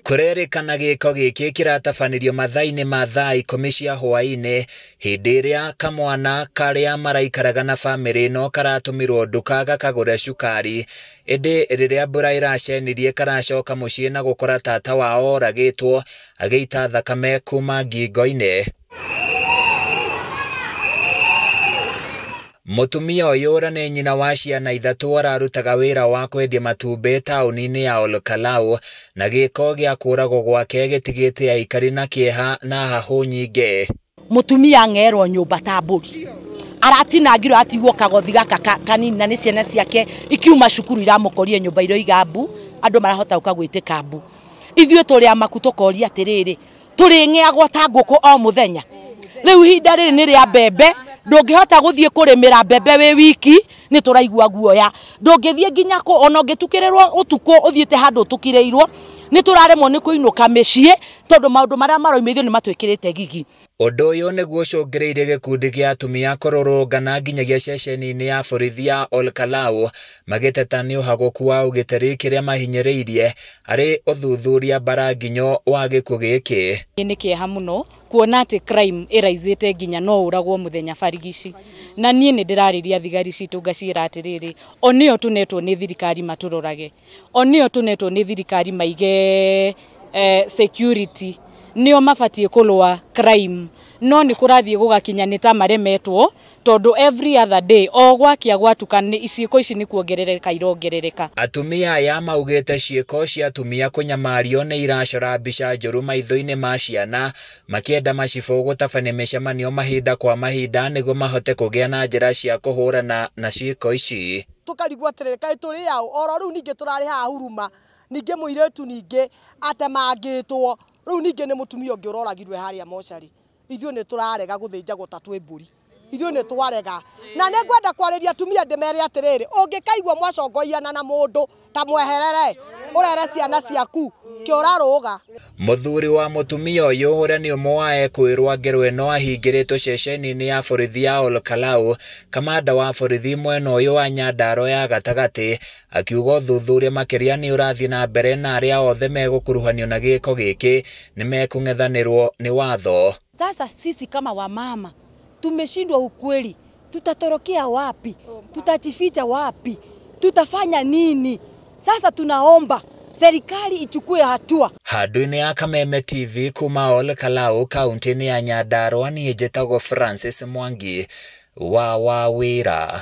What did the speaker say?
Kũrerĩkana gĩko gĩkĩ kĩratabanĩrio mathaa-inĩ ma thaa 10 cia hwaĩ-inĩ hĩndĩ ĩrĩa kamwana karĩa maraikaraga na bamĩrĩ ĩno karatũmirwo nduka gakagũre cukari, ĩndĩ rĩrĩa mbura ĩracenirie karacoka mũciĩ na gũkora tata wao oragĩtwo agĩita thakame kuma ngingo-inĩ. Mũtumia ũyũ ũrĩa nĩ nyina wa ciana 3 ararutaga wĩra wa kwendia matumbĩ taũni-inĩ ya Olkalau, na gĩko gĩa kũragwo gwake gĩtigĩte aikari na kĩeha na hahũ nyingĩ. Mũtumia ng'erwo nyũmba ta mbũri, aratinangirwo atigwo kagothi gaka kanini, na nĩ ciana ciake ikiuma cukuru iramũkorie nyũmba iroiga mbu, andũ marahota gũka gwĩtĩka mbu. Ithuĩ tũrĩ amaku tũkoria atĩrĩrĩ, tũrĩng'eagwo ta ngũkũ o mũthenya. Rĩu ihinda rĩrĩ nĩ rĩa mbembe, ndũngĩhota gũthiĩ kũrĩmĩra mbembe wĩ wiki, nĩ tũraigua guoya. Ndũngĩthiĩ nginya kũ, ona ũngĩtukĩrĩrwo ũtukũ ũthiĩte handũ ũtukĩrĩirwo, nĩ tũraremwo nĩ kũinũka mĩciĩ tondũ maũndũ marĩa maroima ithuĩ nĩ matwĩkĩrĩte gigi. Ũndũ ũyũ nĩguo ũcũngĩrĩirie gĩkundi gĩa atumia kũrũrũngana nginyagia ceceni-inĩ ya borithi ya Olkalau magĩteta nĩ ũhagũku wa ũgitĩri kĩrĩa mahinyĩrĩirie harĩ ũthuthuria mbaranginyo wa gĩkuũ gĩkĩ. Nĩ kĩeha mũno kuona atĩ crime ĩraizĩte nginya no ũragwo mũthenya barigici, na niĩ nĩ ndĩrarĩria thigari citũ ngaciĩra atĩrĩrĩ, o nĩo tũnetwo nĩ thirikari matũrorage, o nĩo tũnetwo nĩ thirikari maige security, nĩo mabatiĩ kũrũa crime, no nĩ kũrathiĩ gũgakinya nĩ ta maremetwo tondũ every other day o gwakia gwatuka nĩ ciĩko ici nĩ kuongerereka irongerereka. Atumia aya maugĩte ciĩko cia atumia kũnyamario nĩ iracora mbica njũru maitho-inĩ ma ciana, makĩenda macibũ gũtabania mĩcemanio mahinda kwa mahinda nĩguo mahote kũgĩa na njĩra cia kũhũrana na ciĩko ici. Tũkarigwo atĩrĩrĩ, kaĩ tũrĩ aũ? Oro rĩu ningĩ tũrarĩ haha huruma, ningĩ mũirĩtu ningĩ atemangĩtwo, rĩu ningĩ nĩ mũtumia ũngĩ ũroragirwe harĩa mocarĩ. Ithuĩ nĩ tũrarega gũthĩnjagwo ta twĩ mbũri, ithuĩ nĩ twarega. Na nĩ ngwenda kwarĩria atumia ndĩmere atĩrĩrĩ, ũngĩkaigua mwacongoiana na mũndũ ta mweherere, ũrere ciana ciaku kĩũrarũga. Mũthuri wa mũtumia ũyũ ũrĩa nĩ ũmwe wa ekwĩrwo ngerwe no ahingĩrĩtwo ceceni-inĩ ya borithi ya Olkalau, kamanda wa borithi mwena ũyũ wa Nyandarua ya gatagatĩ akiuga ũthuthuria makĩria nĩ ũrathiĩ na mbere na arĩa othe megũkuruhanio na gĩko gĩkĩ nĩ mekũng'ethanĩrwo nĩ watho. Sasa sisi kama wamama tumeshindwa ukweli, tutatorokea wapi? Tutajificha wapi? Tutafanya nini? Sasa tunaomba serikali ichukue hatua. Handũ-inĩ ya Kameme TV kuma Olkalau kaunti-inĩ ya Nyandarua, niĩ njĩtagwo Francis Mwangi wa Wawĩra.